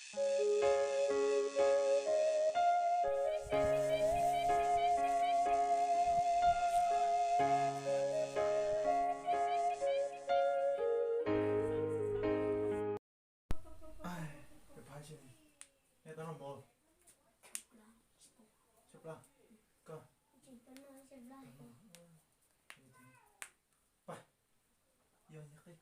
Ai, peb phab tsis ne. Nej tau noj mov? Tshaib plab. Koj? Pab, yog qi.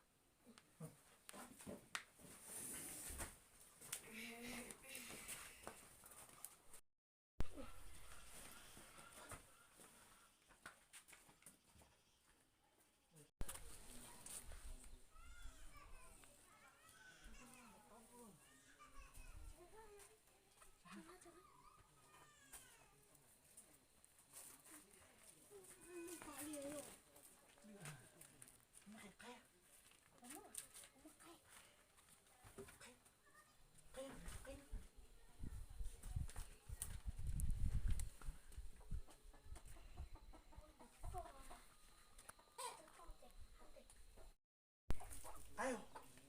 Ayo,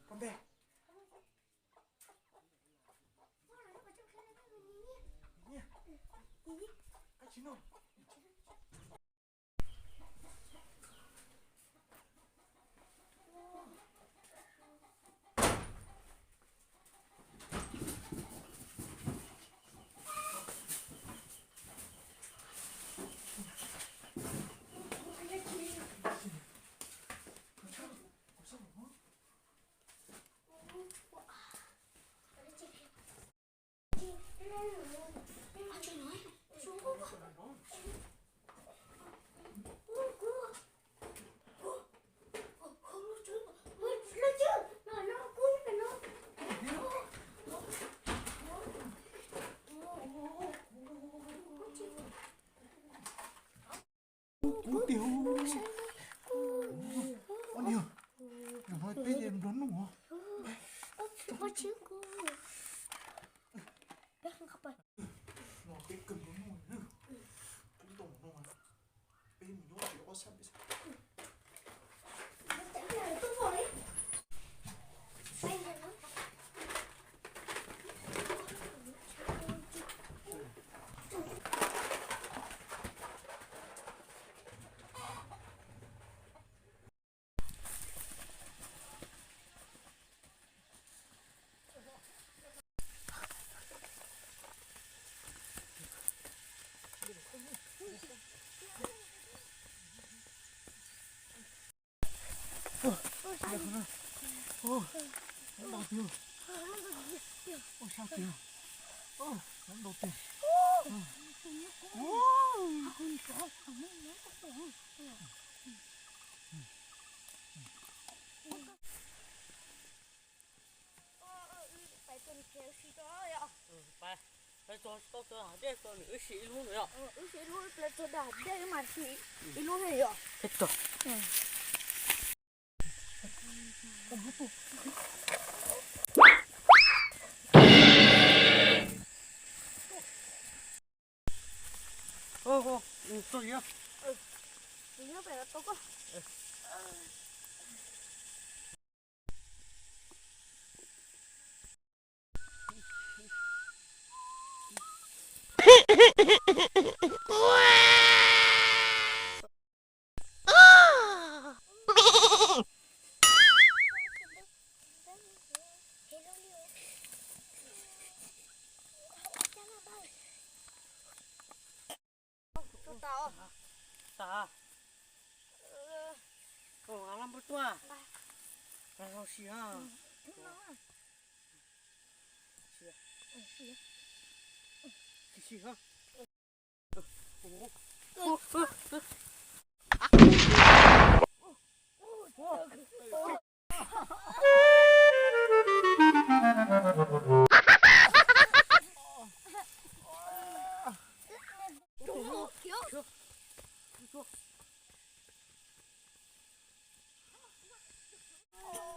pom npe. Niam, koj tsis noj. Ub, tiag. Ua niag, zaum no peb nrog noj os. No peb kawg nrog noj na. Peb tau no, peb mus nyob tsis ob sab peb sab. Ua, ua, ua, ua, ntau tiag. Ua, sab tiag. Ua, ntau tiag. Ua. Pais txog tsis tau txog hav dej txog nws wb siv ib lub no yom. Wb siv ib lub, pais txog hav dej mas siv ib lub thiab yom. Tau. Tau. Ua, nqa laj npawg tuaj. Nqa los sim ha. Sim ha.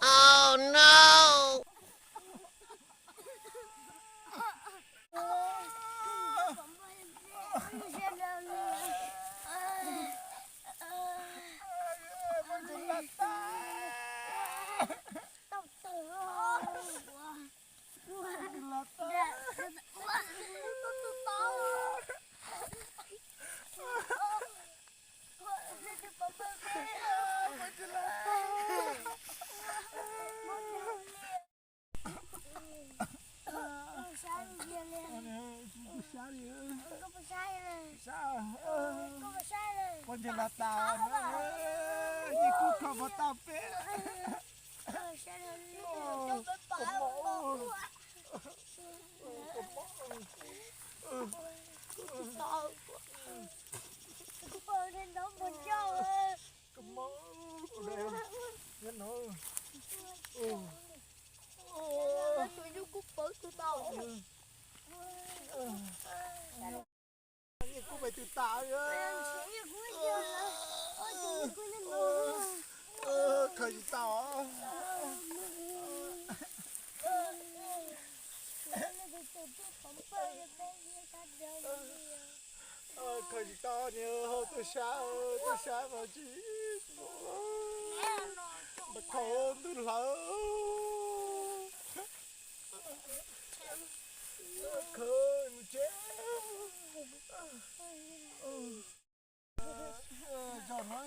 Oh no! Poj ntxoog los tas, yeej kub kho puas tau peb. Koj mob, kuv de nyob no. Nyiaj kub pes twg tas li. Khaws tsis tau. Khaws tsis tau, niag hau tuaj sab, tuaj sab mas tsis, mas khaus ntwj hlawv. Khaws mus tsev. Zog no.